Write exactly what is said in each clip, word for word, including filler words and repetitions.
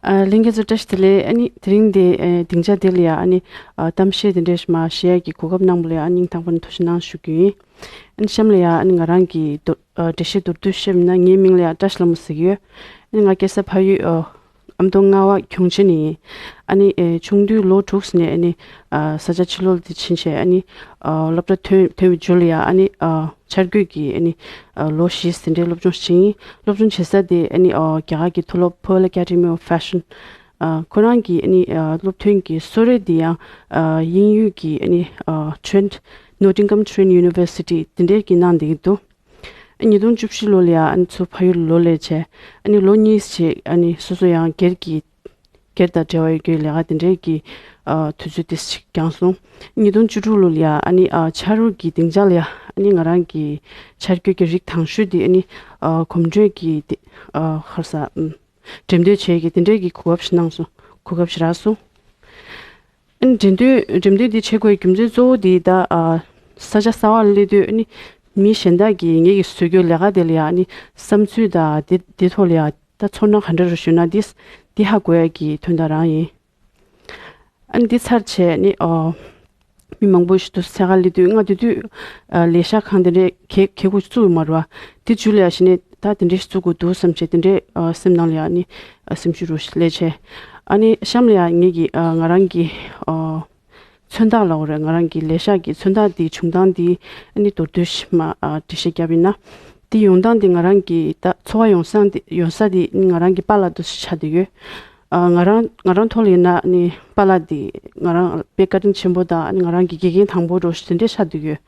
ཨ། ལྷན་རྒྱས་ཚོ་བཀྲ་ཤིས་བདེ་ལེགས། ཨ་ནི་དེ་རིང་འདི་ཨ་སྡིངས་ཆ་འདི་ལ་ཡ་ཨ་ནི་ཨ་གཏམ་བཤད་དེ་འདྲས་མར་བཤད་ཡ་གི་གོ་སྐབས་གནང་བ་ལ་ཡ་ཨ་སྙིང་ཐག་པ་ནས་ཐུགས་རྗེ་གནང་ཞུ་རྒྱུ་ཡིན། ཨ་ནི་གཤམ་ལ་ཡ་ཨ་ནི་ང་རང་གི་མདོ་ཨ་འགྲེལ་བཤད་མདོར་བསྡུས་བཤད་པ་ཡིན་ན། ངའི་མིང་ལ་ཡ་བཀྲ་ཤིས་ལྷ་མོ་ཟེར་གྱི་ཡོད། ཨ་ནི་ང་སྐྱེས་ས་ཕ་ཡུལ་ཨ་ཨ་མདོ་རྔ་བ་ཁྱུང་ཆེན་ནས་ཡིན། ཨ་ནི་ཨེ་ཆུང་དུས་ལོ་དྲུག་ནས་ཨ་ནི་ཨ་ས་ཆ་ཕྱི་ལོགས་དེ་ཕྱིན་བྱས་ཨ་ནི་ཨ་སློབ་གྲྭ་ཐོན་ཐོན་པའི་མཇུག་ལ་ཡ་ཨ་ནི་ཨ་འཆར་འགོད་ཀྱི་ཨ་ནི་ཨ་ལོ་བཞི་ཟིན་བྲིས་སློབ་སྦྱོང་ཞིག་ཡིན། སློབ་སྦྱོང་བྱེད་ས་དེ་ཨ་ནི་ཨ་རྒྱ་གར་གྱི་མཐོ་སློབ་Pearl Academy of Fashion། ཨ་ཁོ་རང་གི་ཨ་ནི་ཨ་སློབ་ཐོན་གྱི་གསོལ་རས་དེ་ཡང་ཨ་དབྱིན་ཡུལ་གྱི་ཨ་ནི་ཨ་Trent Nottingham Trent University དེ་འདྲའི་གི་གནང་བསྡད་ཀྱི་འདུག། ཉིས་སྟོང་བཅུ་བཞི་ལོ་ལ་ཡ་ཨ་ནི་ཚུར་ཕ་ཡུལ་ལོག་སླེབས་བྱས་ཨ་ནི་ལོ་གཉིས་ཅིག་ཨ་ནི་སོ་སོ་ཡང་སྒེར་གྱི་སྒེར་དང་འབྲེལ་བ་ཡོད་རྒྱུའི་ལས་ཀ་དེ་འདྲའི་གི་ཨ་དུས་ཚོད་དེ་ཅིག་བསྐྱངས་སོང་། ཉིས་སྟོང་བཅུ་དྲུག་ལོ་ལ་ཡ་ཨ་ནི་ཨ་ཆ་རོགས་ཀྱི་སྡིངས་ཆ་ལ་ཡ་ཨ་ནི་ང་རང་གི་འཆར་འགོད་ཀྱི་རིགས་དང་ཤོས་དེ་ཨ་ནི་ཨ་གོམ་བགྲོད་ཀྱི་དེ་ཨ་ག་རེ་ཟ་ཨམ་འགྲེམས་སྟོན་བྱེད་ཀྱི་དེ་འདྲའི་གི་གོ་སྐབས་ཤིག་གནང་སོང་། གོ་སྐབས་ཤིག་རག་སོང་། ཨ་ནི་འགྲེམས་སྟོན་འགྲེམས་སྟོན་འདི་བྱེད་དགོས་རྒྱུ་མཚན་གཙོ་བོ་འདི་ད་ཨ་ས་ཆ་གསར་པར་སླེབས་དུས་ཨ་ནི་མི་གཞན་དག་གིས་ངེད་ཀྱིས་བཟོ་རྒྱུའི་ལས་ཀ་དེ་ལ་ཡ་ཨ་ནི་བསམ་ཚུལ་དང་དེ་དེ་ཐོག་ལ་ཡ་ད་ཚོར་སྣང་ག་འདྲ་རེ་ཞུ་ན་འདི་འདི་ཧ་གོ་ཡ་གི་དོན་དག་རང་ཡིན། ཨ་ནི་འདི་ཚར་བྱས་ཨ་ནི་ཨ་མི་མང་པོ་ཞིག་ཏུ་འཚོལ་ག་སླེབས་དུས་ང་དེ་དུས་ཨ་ལས་ཤག་ཁང་དེ་འདྲའི་གད་གད་ཁུག་བཙུགས་ཡོད་མ་རེད་པ། དེ་མཇུག་ལ་ཡ་གཞི་ནས་ད་དེ་འདྲའི་ཞིག་བཙུགས་དགོས་འདུག་བསམ་བྱས་དེ་འདྲའི་ཨ་སེམས་ནང་ལ་ཡ་ཨ་ནི་ཨ་སེམས་ཤུགས་རུ་སླེབས་བྱས། ཨ་ནི་གཤམ་ལ་ཡ་ངེད་ཀྱི་ཨ་ང་རང་གི་ཨ་མཚོན་རྟགས་ལབ་དགོས་རེད། ང་རང་གི་ལས་ཤག་གི་མཚོན་རྟགས་འདིའི་བྱུང་སྟངས་འདི་ཨ་ནི་མདོར་བསྡུས་ཤིག་མར་ཨ་འགྲེལ་བཤད་བརྒྱབ་ཡིན་ན། འདི་ཡོང་སྟངས་འདི་ང་རང་གི་ད་འཚོ་བ་ཡོང་ས་འདི་ཡོང་ས་འདི་ང་རང་གི་པཱ་ལགས་འདུག་སེ་ཆགས་བསྡད་ཡོད། ཨ་ང་རང་ང་རང་ཐོག་ལ་ཡིན་ན་ཨ་ནི་པཱ་ལགས་འདི་ང་རང་དཔེ་བཀའ་དྲིན་ཆེན་པོ་དང་ཨ་ནི་ང་རང་གི་དགེ་རྒན་དང་པོ་འདྲ་བོ་ཞིག་དེ་འདྲས་ཆགས་བསྡད་ཡོད།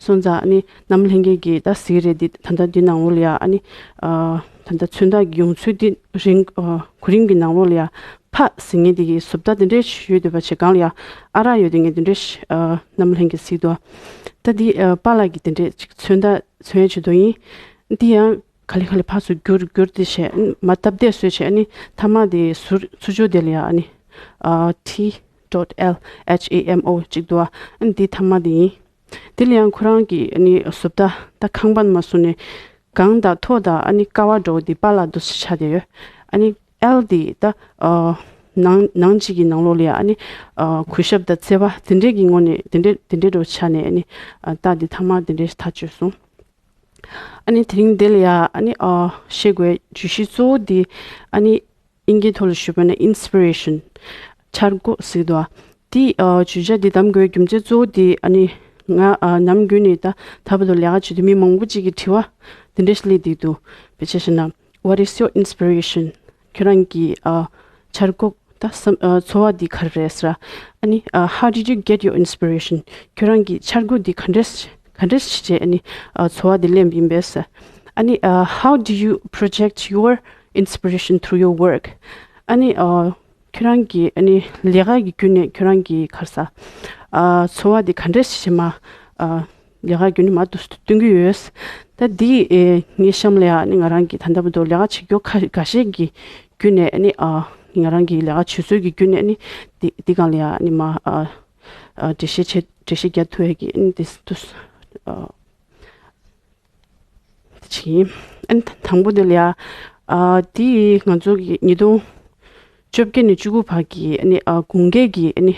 སོང་ཙང་ཨ་ནི་རྣམ་གླིང་གི་ད་གཟིགས་རེད། འདི་ད་ལྟ་འདི་ནང་ལོགས་ལ་ཡ་ཨ་ནི་ཨ་ད་ལྟ་མཚོན་རྟགས་ཀྱི་ཡོང་ཚུལ་འདི་རིང་ཨ་གོ་རིམ་གྱི་ནང་ལོགས་ལ་ཡ་ཕ་ཟེར་མཁན་དེ་གི་བཟོ་ལྟ་དེ་འདྲས་ཞིག་ཡོད་འདུག་པ། བྱས་སྒང་ལ་ཡ་ཨ་རག་ཡོད་དེ་ངས་དེ་འདྲས་ཞིག་ཨ་རྣམ་གླིང་གིས་གཟིགས་འདུག། ད་འདི་ཨ་པཱ་ལགས་ཀྱི་དེ་འདྲས་ཅིག་མཚོན་རྟགས་མཚོན་ཡ་ཆེད་དུ་ཡིན། འདི་ཡང་ག་ལེ་ག་ལེ་ཕར་ཚུར་བསྒྱུར་བསྒྱུར་ཏེ་བྱས་མར་སྟབས་བདེ་བཟོས་བྱས་ཨ་ནི་མཐའ་མ་དེ་ཟུར་ཚུར་ཕྱོགས་དེ་ལ་ཡ་ཨ་ནི་ཨ་T dot L H A M O ཅིག་འདུག་པ། ཨ་ནི་འདི་མཐའ་མ་དེ་ཡིན། དེ་ལ་ཡང་ཁོ་རང་གི་ཨ་ནི་བཟོ་ལྟ་ད་ཁང་པ་ནས་མར་བཟུང་ནས་སྒང་དང་ཐོག་དང་ཨ་ནི་ཀ་བ་འདྲ་བོ་དེ་པཱ་ལགས་འདུག་སེ་ཆགས་བསྡད་ཡོད། ཨ་ནི་L དེ་ད་ཨ་ནང་ནང་གཅིག་གི་ནང་ལོགས་ལ་ཡ་ཨ་ནི་ཨ་གུས་ཞབས་དང་བརྩེ་བ་དེ་འདྲས་ཀྱི་ངོས་ནས་དེ་འདྲས་དེ་འདྲས་འདྲ་བོ་ཆགས་ནས་ཨ་ནི་ཨ་རྟགས་དེ་མཐའ་མ་དེ་འདྲས་ཐག་གཅོད་སོང་། ཨ་ནི་དེ་རིང་འདི་ལ་ཡ་ཨ་ནི་ཨ་བཤད་དགོས་བརྗོད་གཞི་གཙོ་བོ་འདི་ཨ་ནི་དབྱིན་སྐད་ཐོག་ལ་ཞུས་པ་ན་inspiration འཆར་སྒོ་ཟེར་གྱི་འདུག་པ། འདི་ཨ་བརྗོད་བྱ་འདི་གདམ་དགོས་རྒྱུ་མཚན་གཙོ་བོ་འདི་ཨ་ནི་ང་ཨ་ནམ་རྒྱུན་ནས་ད་ད་བར་དུ་ལས་ཀ་བྱེད་དུས་མི་མང་པོ་ཅིག་གིས་དྲི་བ་འདི་འདྲ་ཞིག་སླེབས་བསྡད་འདུག། དཔེ་ཆ་བཞག་ན། What is your inspiration? ཁྱོད་རང་གི་ཨ་འཆར་སྒོ་ད་བསམ་ཨ་འཚོ་བ་འདི་ག་རེ་རེད་ཟེར། ཨ་ནི་ཨ་how did you get your inspiration? ཁྱོད་རང་གི་འཆར་སྒོ་འདི་ག་འདྲས་ག་འདྲས་བྱས་བྱས་ཨ་ནི་ཨ་འཚོ་བ་འདི་ལེན་པ་ཡིན་པས་ཟེར། ཨ་ནི་ཨ་how do you project your inspiration through your work? ཨ་ནི་ཨ་ཁྱོད་རང་གི་ཨ་ནི་ལས་ཀ་གི་བརྒྱུད་ནས་ཁྱོད་རང་གི་ག་རེ་ཟ་ཨ་འཚོ་བ་འདི་ག་འདྲས་བྱས་བྱས་མར་ཨ་ལས་ཀ་བརྒྱུད་ནས་མར་དུ་སྟོན་གྱི་ཡོད། ད་འདི་ཨེ་ངའི་གཤམ་ལ་ཡ་ཨ་ནི་ང་རང་གི་ད་ལྟ་བར་དུ་ལས་ཀ་བྱེད་རྒྱུ་ཁ་འགའ་ཤས་ཀྱི་བརྒྱུད་ནས་ཨ་ནི་ཨ་ང་རང་གི་ལས་ཀ་བྱེད་ཚུལ་གྱི་བརྒྱུད་ནས་ཨ་ནི་འདི་འདི་སྒང་ལ་ཡ་ཨ་ནི་མར་ཨ་ཨ་འགྲེལ་བཤད་བྱེད་འགྲེལ་བཤད་རྒྱག་ཐུབ་ཡ་གི་ཨ་ནི་འདི་འདུག་ཨ། ཅིག་ཡིན། ཨ་ནི་དང་པོ་དེ་ལ་ཡ། ཨ་དེ་ང་ཚོ་གི་ཉིས་སྟོང་བཅོ་བརྒྱད་ནས་བཅུ་དགུ་བར་གྱི་ཨ་ནི་ཨ་དགུན་ཁའི་གི་ཨ་ནི་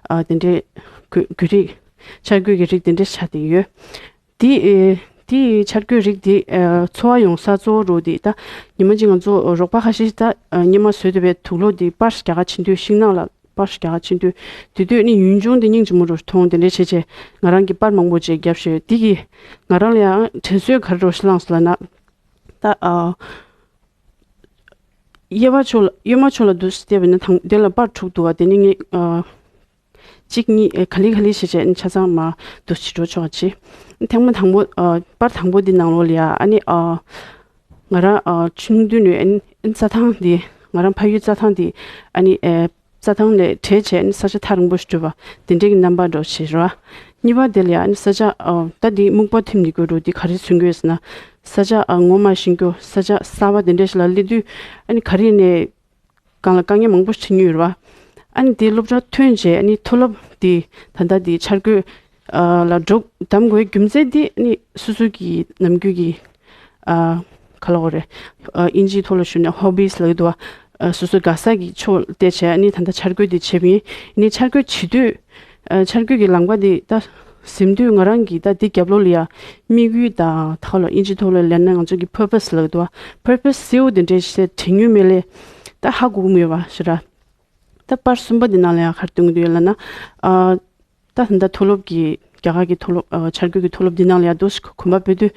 ཨ་དེ་འདྲའི་བོད་བོད་རིགས་འཆར་འགོད་ཀྱི་རིགས་དེ་འདྲ་ཆགས་བསྡད་ཡོད། དེ་ཨེ་དེ་འཆར་འགོད་རིགས་དེ་ཨ་འཚོ་བ་ཡོང་ས་གཙོ་བོ་རུ་དེ་ད་ཉི་མ་གཅིག་ང་ཚོ་རོགས་པ་ཁ་ཤས་ད་ཨ་སྔོན་མ་བཟོས་བསྡད་པའི་དུག་ལོག་དེ་པར་རྒྱག་ག་ཕྱིན་དུས་ཤིང་ནགས་ལ། པར་རྒྱག་ཕྱིན་དུས་དེ་དུས་ནི་ཡུལ་ལྗོངས་དེ་སྙིང་རྗེ་མོ་རུ་མཐོང་། དེ་འདྲ་བྱས་བྱས་ང་རང་གིས་པར་མང་པོ་ཅིག་བརྒྱབ་ཤེས་དེ་གིས་ང་རང་ལ་ཡང་དྲན་གསོས་ག་རེ་རུ་བླངས་སོང་ལབ་ན། ད་ཨ་གཡས་པ་ཕྱོགས་ལ་གཡོན་མ་ཕྱོགས་ལ་འདུག་སེ་བལྟས་པ་ན་དང་དེ་ལ་པར་དྲུག་འདུག་པ། དེ་ནི་ངས་ཨ་གཅིག་གཉིས་ཨེ་ག་ལེ་ག་ལེ་བྱས་བྱས་ཆ་ཚང་མར་འདུག་སེ་འགྲོ་ཆོག་པ་བྱས། ཐེངས་མ་དང་པོ་ཨ་པར་དང་པོ་འདི་ནང་ལོགས་ལ་ཡ་ཨ་ནི་ཨ་ང་རང་ཨ་ཆུང་དུས་ནས་ཨ་ནི་རྩྭ་ཐང་འདི་ང་རང་ཕ་ཡུལ་རྩྭ་ཐང་འདི་ཨ་ནི་ཨེ་རྩྭ་ཐང་ལས་བྲལ་བྱས་ཨ་ནི་ས་ཆ་ཐག་རིང་པོ་ཞིག་འགྲོ་བ་དེ་འདྲའི་གི་རྣམ་པ་འདྲ་བོ་ཞིག་རེད་པ། གཉིས་པ་དེ་ལ་ཡ་ཨ་ནི་ས་ཆ་ཨ་ད་འདི་སྨུག་པ་ཐིམ་འདི་དགོས་རུ་འདི་ག་རེ་མཚོན་གྱི་ཡོད་ཟེར་ན། ས་ཆ་ཨ་ངོ་མ་ཤེས་རྒྱུ་ས་ཆ་གསར་པ་དེ་འདྲ་ཞིག་ལ་སླེབས་དུས་ཨ་ནི་ག་རེ་ནས་སྒང་ལ་དཀའ་ངལ་མང་པོ་ཞིག་འཕྲད་མྱོང་ཡོད་རེད་པ། ཨ་ནི་དེ་སློབ་གྲྭ་ཐོན་རྗེས་ཨ་ནི་མཐོ་སློབ་དེ་ད་ལྟ་དེ་འཆར་འགོད་ཨ་ལ་འགྲོ་གདམ་དགོས་རྒྱུ་མཚན་དེ་ཨ་ནི་སོ་སོ་གི་ནམ་རྒྱུན་གྱི་ཨ་ག་ལབ་དགོས་རེད། ཨ་དབྱིན་ཇིའི་ཐོག་ལ་ཞུས་ན་ཧོ་བིས་ལབ་ཀྱི་འདུག་པ། ཨ་སོ་སོའི་དགའ་ས་གི་ཕྱོགས་བལྟས་བྱས་ཨ་ནི་ད་ལྟ་འཆར་འགོད་འདི་བྱས་པ་ཡིན། ཨ་ནི་འཆར་འགོད་བྱེད་དུས་ཨ་འཆར་འགོད་ཀྱི་ལམ་ཁ་འདི་ད་ཟིན་དུས་ང་རང་གིས་ད་འདི་རྒྱབ་ལོགས་ལ་ཡ་དམིགས་ཡུལ་དང་ད་ལ་ཨིན་ཇི་ཐོག་ལ་ལབ་ན་ང་ཚོ་གི་པར་པ་སི་ལབ་འདུག་པ། པར་པ་སི་ཟེར་བ་འདི་འདྲའི་ཞིག་དྲན་ཡོད་མེད་ལས་ད་ཧ་གོ་གི་མེད་པ་ཞེ་དྲག་ད་པར་གསུམ་པ་འདི་ནང་ལ་ཡང་ག་རེ་སྟོན་གྱི་འདུག་ལབ་ན། ཨ་ད་ད་ལྟ་མཐོ་སློབ་ཀྱི་རྒྱ་གར་གྱི་མཐོ་སློབ་ཨ་འཆར་འགོད་ཀྱི་མཐོ་སློབ་འདི་ནང་ལ་ཡང་འདུག་སེ་གོམ་པ་སྤོས་དུས་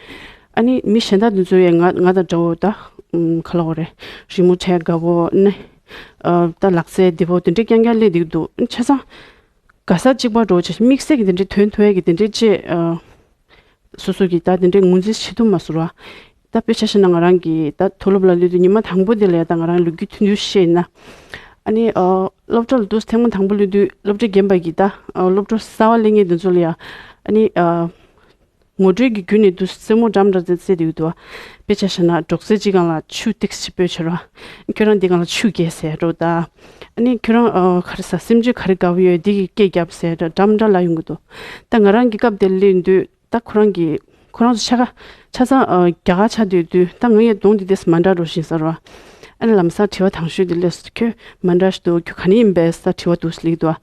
ཨ་ནི་མི་གཞན་དག་འདི་ཚོ་ཡང་ང་ང་དང་འདྲ་བོ་ད་ཨུམ་ག་ལབ་དགོས་རེད། རི་མོ་བྲིས་དགའ་བོ་ནི་ཨ་ད་ལག་རྩལ་བདེ་བོ་དེ་འདྲའི་རྐྱང་རྐྱང་སླེབས་བསྡད་ཀྱི་འདུག་ཆ་ཚང་དགའ་ས་གཅིག་པ་འདྲ་བོ་བྱས་དམིགས་བསལ་གྱི་དེ་འདྲའི་ཐོན་ཐུབ་ཡས་ཀྱི་དེ་འདྲའི་ཅིག་ཨ། སོ་སོ་གིས་ད་དེ་འདྲའི་ངོས་འཛིན་བྱེད་ཐུབ་མ་སོང་བ། ད་དཔེ་ཆ་བཞག་ན་ང་རང་གིས་ད་མཐོ་སློབ་ལ་སླེབས་དུས་ཉི་མ་དང་པོ་དེ་ལ་ཡ་ད་ང་རང་ལོ་རྒྱུས་ཐུང་ཐུང་བཤད་ཡིན་ན། ཨ་ནི་ཨ་སློབ་གྲྭ་ལ་འདུག་ཐེངས་མ་དང་པོ་སླེབས་དུས་སློབ་གྲྭ་རྒན་པ་གིས་ད་ཨ་སློབ་ཕྲུག་གསར་པ་སླེབས་མཁན་དེ་ཚོ་ལ་ཡ་ཨ་ནི་ཨ་ངོ་སྤྲོད་ཀྱི་བརྒྱུད་ནས་འདུག་རྩེད་མོ་འགྲམ་འདྲ་རྩེ་རྩེ་བསྡད་ཀྱི་འདུག་དཔེ་ཆ་བཞག་ན་སྒྲོག་ཙེ་གཅིག་སྒང་ལ་ཆུ་ཏིག་ཙམ་སྤོས་བྱས་རོགས། ཁྱོད་རང་འདི་སྒང་ལ་ཆུ་བརྒལ་ཟེར་རོགས་ད། ཨ་ནི་ཁྱོད་རང་ཨ་ག་རེ་ཟ་སེམས་ཅན་ག་རེ་དགའ་བོ་ཡོད་འདི་གི་སྐད་རྒྱབ་ཟེར་འདྲ་འགྲམ་འདྲ་ལ་ཡོང་གི་འདུག་ད་ང་རང་གི་སྐབས་དེར་སླེབས་དུས། ད་ཁོ་རང་གིས་ཁོ་རང་ཚོ་ཆ་ག་ཆ་ཚང་ཨ་རྒྱ་གར་ཆགས་བསྡད་དུས་ད་ང་ཡི་གདོང་འདི་དེས་མ་འདྲ་འགྲོ་བཞིན་ས་རེད་བ། ཨ་ནི་ལམ་སང་དྲི་བ་དང་ཤོས་འདི་སླེབས་སོང་། ཁྱོད་མ་འདྲ་ཞིག་འདུག་ཁྱོད་ག་ནས་ཡིན་པས་ཟེར་དྲི་བ་འདུག་སླེབས་འདུག་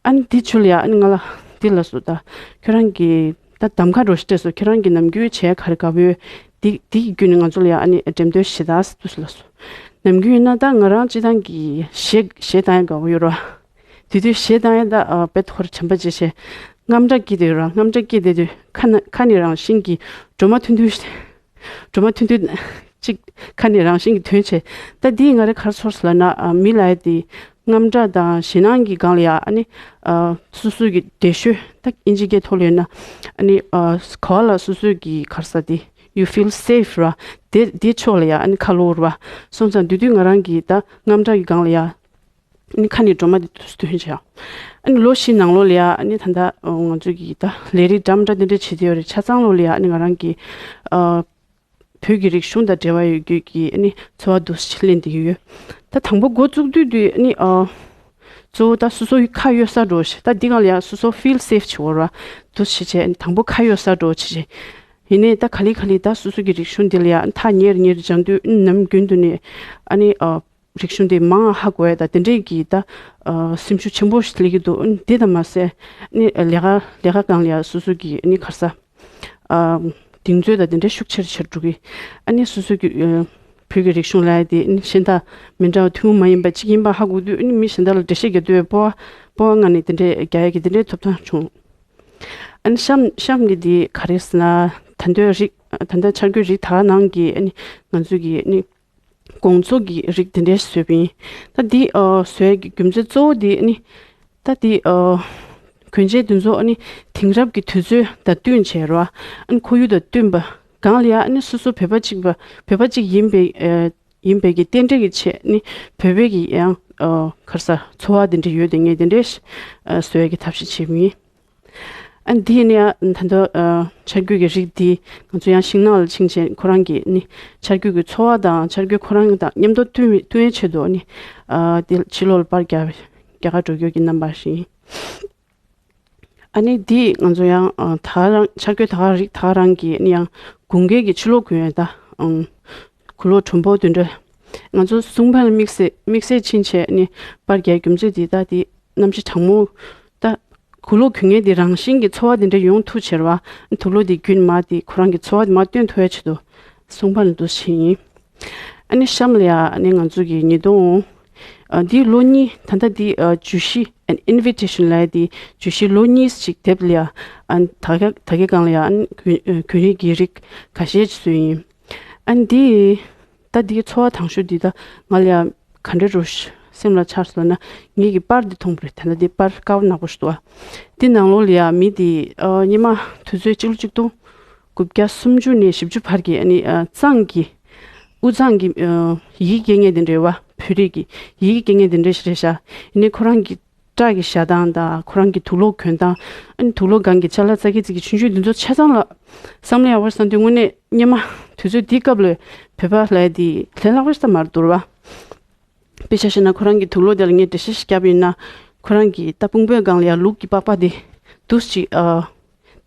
ཨ་ནི་འདི་ཚོ་ལ་ཡ་ཨ་ནི་ང་ལ་འདི་ལབ་སོང་། ད་ཁྱོད་རང་གིས་ད་གདམ་ཁ་འགྲོ་ཞིག་སྤྲད་སོང་། ཁྱོད་རང་གིས་ནམ་རྒྱུན་བྱས་ག་རེ་དགའ་བོས་འདི་འདི་གི་བརྒྱུད་ནས་ང་ཚོ་ལ་ཡ་ཨ་ནི་འགྲེམས་སྟོན་ཞེ་དྲག་འདུག་ལབ་སོང་། ནམ་རྒྱུན་ཡིན་ན་ད་ང་རང་སྤྱི་བཏང་གི་གཞས་གཞས་བཏང་ཡ་དགའ་བོ་ཡོད་རེད་བ། དེ་དུས་གཞས་བཏང་ཡ་ད་ཨ་དཔེ་ཐོར་བྱམས་པ་བྱས་བྱས་དངངས་སྐྲག་སྐྱེས་བསྡད་ཡོད་ར། དངངས་སྐྲག་སྐྱེས་བསྡད་དུས་ཁ་ན་ཁ་ནས་རང་བཞིན་གྱིས་སྒྲོལ་མ་ཐུང་ཐུང་ཞིག་སྒྲོལ་མ་ཐུང་ཐུང་ཅིག་ཁ་ནས་རང་བཞིན་གྱིས་ཐོན་བྱས། ད་འདིས་ང་རེ་ག་རེ་ཚོར་སོང་ལབ་ན་ཨ་མི་ལབ་ཡ་དེ་དངངས་སྐྲག་དང་ཞེད་སྣང་གི་སྒང་ལ་ཡ་ཨ་ནི་ཨ་སོ་སོ་གི་བདེ་ཤོས་ད་ཨིན་ཇི་སྐད་ཐོག་ལ་ཡོད་ན་ཨ་ནི་ཨ་ག་བ་ལ་སོ་སོ་གི་ག་རེ་ཟ་དེ་you feel safe ར། དེ་དེ་ཕྱོགས་ལ་ཡ་ཨ་ནི་ཁ་ལོ་ར་བ་སོང་ཙང་དེ་དུས་ང་རང་གིས་ད་དངངས་སྐྲག་གི་སྒང་ལ་ཡ། ཨ་ནི་ཁ་ནས་སྒྲོལ་མ་དེ་དུས་སུ་ཐོན་བྱས། ཨ་ནི་ལོ་བཞི་ནང་ལོགས་ལ་ཡ་ཨ་ནི་ད་ལྟ་ང་ཚོ་གི་ད་ལས་རིགས་འདྲ་མི་འདྲ་དེ་འདྲ་བྱེད་དེ་ཡོད་རེད། ཆ་ཚང་ལོ་ལ་ཡ་ཨ་ནི་ང་རང་གི་ཨ་བོད་ཀྱི་རིག་གཞུང་དང་འབྲེལ་བ་ཡོད་རྒྱུ་གི་ཨ་ནི་འཚོ་བ་འདུག་སེ་ལེན་བསྡད་ཀྱི་ཡོད། ད་དང་པོ་འགོ་བཙུགས་དུས་དུས་ཨ་ནི་ཨ་གཙོ་བོ་ད་སོ་སོ་ཡི་ཁ་གཡོག་ས་འགྲོ་ཞེས་ད་འདི་སྒང་ལ་ཡ་སོ་སོ་feel safe བྱེད་འོར་བ་འདུག་སེ་བྱས་ཨ་ནི་དང་པོ་ཁ་གཡོག་ས་འགྲོ་བྱེད་བྱས། ཡིན་ནའི་ད་ག་ལེ་ག་ལེ་ད་སོ་སོ་གི་རིག་གཞུང་འདི་ལ་ཡ་ཨ་ནི་ཐག་ཉེ་རུ་ཉེ་རུ་སྦྱང་དུས་ཨ་ནི་ནམ་རྒྱུན་དུ་ནས་ཨ་ནི་ཨ། རིག་གཞུང་དེ་མང་ཧ་གོ་ཡ་ད་དེ་འདྲས་ཀྱི་ད་ཨ་སེམས་ཤུགས་ཆེན་པོ་ཞིག་སླེབས་ཀྱི་འདུག་ཨ་ནི་དེ་དང་མ་ཟད་ཨ་ནི་ལས་ཀ་ལས་ཀ་སྒང་ལ་ཡ་སོ་སོ་གི་ཨ་ནི་ག་རེ་ཟ་ཨ་གདེང་ཚོད་ད་དེ་འདྲས་ཤུགས་ཆེར་ཆེར་འགྲོ་གི། ཨ་ནི་སོ་སོ་གི་ཨ་བོད་ཀྱི་རིག་གཞུང་ལབ་ཡ་དེ་ཨ་ནི་གཞན་དང་མི་འདྲ་བ་ཐུན་མོང་མ་ཡིན་པ་གཅིག་ཡིན་པ་ཧ་གོ་དུས་ཨ་ནི་མི་གཞན་དག་ལ་འགྲེལ་བཤད་རྒྱག་དུས་སྤོབས་པ་སྤོབས་པ་ངང་ནས་དེ་འདྲས་རྒྱག་ཡ་གི་དེ་འདྲས་ཐོབ་ཐང་བྱུང་། ཨ་ནི་གཤམ་གཤམ་གྱི་དེ་ག་རེ་ཟེར་ན་ད་ལྟ་རིགས་ད་ལྟ་འཆར་འགོད་རིགས་ད་ག་ནང་གི་ཨ་ནི་ང་ཚོ་གི་ཨ་ནི། དགོང་ཚོགས་ཀྱི་རིགས་དེ་འདྲས་བཟོས་པ་ཡིན། ད་འདི་ཨ་བཟོས་ཀྱི་རྒྱུ་མཚན་གཙོ་བོ་དེ་ཨ་ནི། ད་འདི་ཨ་གྱོན་ཆས་དེ་ཚོ་ཨ་ནི་དེང་རབས་ཀྱི་དུས་ཚོད་དང་བསྟུན་བྱས་རོ། ཨ་ནི་ཁོར་ཡུག་དང་བསྟུན་པ་སྒང་ལ་ཡ་ཨ་ནི་སོ་སོ་བོད་པ་གཅིག་པ་བོད་པ་གཅིག་ཡིན་པའི་ཨ་ཡིན་པའི་གི་རྟེན་འབྲེལ་གྱི་ཆེད་ཨ་ནི་བོད་པའི་གི་ཡང་ཨ་ག་རེ་ཟ་འཚོ་བ་དེ་འདྲ་ཡོད་དེ་ངས་དེ་འདྲས་ཨ་བཟོས་ཀྱི་ཐབས་ཤེས་བྱས་པ་ཡིན། ཨ་འདི་ནི་ཨ་ད་ལྟ་ཨ་འཆར་འགོད་ཀྱི་རིགས་འདི་ང་ཚོ་ཡང་ཤིང་ནགས་ལ་ཕྱིན་བྱས་ཁོ་རང་གི་ནི་འཆར་འགོད་ཀྱི་འཚོ་བ་དང་འཆར་འགོད་ཁོ་རང་དང་མཉམ་དུ་བསྟུན་བསྟུན་ཡའི་ཆེད་དུ་ནི་ཨ་འདི་ཕྱི་ལོགས་ལ་པར་རྒྱག་རྒྱག་ག་འགྲོ་རྒྱུ་གི་རྣམ་པ་ཞིག་ཨ་ནི་འདི་ང་ཚོ་ཡང་ཨ་ད་རང་འཆར་འགོད་ད་ག་རིགས་ད་ག་རང་གི་ནི་ཡང་དགུན་ཁའི་གི་ཕྱི་ལོགས་གྱོན་ཡ་ད་ཨང་། གུ་ལོག་གྲུང་པོ་དེ་འདྲ། ང་ཚོ་སུང་ཕན་དམིགས་བསལ་དམིགས་བསལ་ཕྱིན་བྱས་ནི་པར་རྒྱག་རྒྱུ་མཚན་དེ་ད་དེ་གནམ་གཤིས་གྲང་མོ། ད་གུ་ལོག་གྱོན་མཁན་དེ་རང་བཞིན་གྱི་ཚོར་བ་དེ་འདྲ་ཡོང་ཐུབ་བྱས་ར་བ། དུག་ལོག་དེ་གྱོན་མ་དེ་ཁོ་རང་གི་ཚོར་བ་དེ་མར་སྟོན་ཐུབ་ཡ་ཆེད་དུ་སུང་ཕན་ལ་འདུག་ཕྱིན་ཡིན། ཨ་ནི་གཤམ་ལ་ཡ་ཨ་ནི་ང་ཚོ་གི་ཉིས་སྟོང་། ཨ་འདི་ལོ་གཉིས་ད་ལྟ་འདི་ཨ་བརྗོད་གཞི་ཨ་invitation ལབ་ཡ་དེ་བརྗོད་གཞི་ལོ་གཉིས་ཅིག་དེབ་ལ་ཡ་ཨ་ད་ག་ད་གའི་སྒང་ལ་ཡ་ཨ་ནི་གྱོན་གྱོན་རིགས་ཀྱི་རིགས་ཁ་ཤས་ཅིག་བཟོས་ཡིན། ཨ་ནི་འདི། ད་འདིའི་ཚོར་བ་དང་ཤོས་འདི་ད་ང་ལ་ཡང་ག་འདྲ་རུ་སེམས་ལ་འཆར་སོང་ན་ངེད་ཀྱི་པར་འདི་མཐོང་པ་རེད། ད་ལྟ་འདི་པར་དཀར་པོ་ནག་པོ་ཞིག་འདུག་ཨ། འདི་ནང་ལོགས་ལ་ཡང་མི་འདི་ཨ་སྔོན་མ་དུས་ཚོད་གཅིག་ལོ་གཅིག་སྟོང་དགུ་བརྒྱ་སུམ་ཅུ་ནས་བཞི་བཅུ་བར་གྱི་ཨ་ནི་ཨ་གཙང་གི་དབུས་གཙང་གི་ཨ་ཡི་གེ་སྐྱེ་མཁན་དེ་འདྲ་བ། བོད་རིགས་ཀྱི་ཡི་གེ་སྐྱེ་མཁན་དེ་འདྲ་ཞིག་རེད་ཤག་ཡིན་ནའི་ཁོ་རང་གི་སྐྲ་གི་བཞག་སྟངས་དང་ཁོ་རང་གི་དུག་ལོག་གྱོན་སྟངས། ཨ་ནི་དུག་ལོག་སྒང་གི་ཅ་ལག་ཙག་གི་ཙིག་གི་ཆུང་ཆུང་འདི་ཚོ་ཆ་ཚང་ལ་བསམ་བློ་ཡག་པོ་བསམ་དུས་དངོས་གནས་སྔོན་མ་དུས་ཚོད་འདིའི་སྐབས་ལ་བོད་པ་ལབ་ཡ་འདི་ལས་སླ་པོ་ཞིག་ད་མ་རེད་འདུག་ར་བ། དཔེ་ཆ་བཞག་ན་ཁོ་རང་གི་དུག་ལོག་དེ་ལ་ངས་འགྲེལ་བཤད་ཞིག་བརྒྱབ་ཡིན་ན། ཁོ་རང་གི་ད་དཔུང་པའི་སྒང་ལ་ཡ་ལུག་གི་པགས་པ་དེ་འདུག་སེ་ཅིག་ཨ།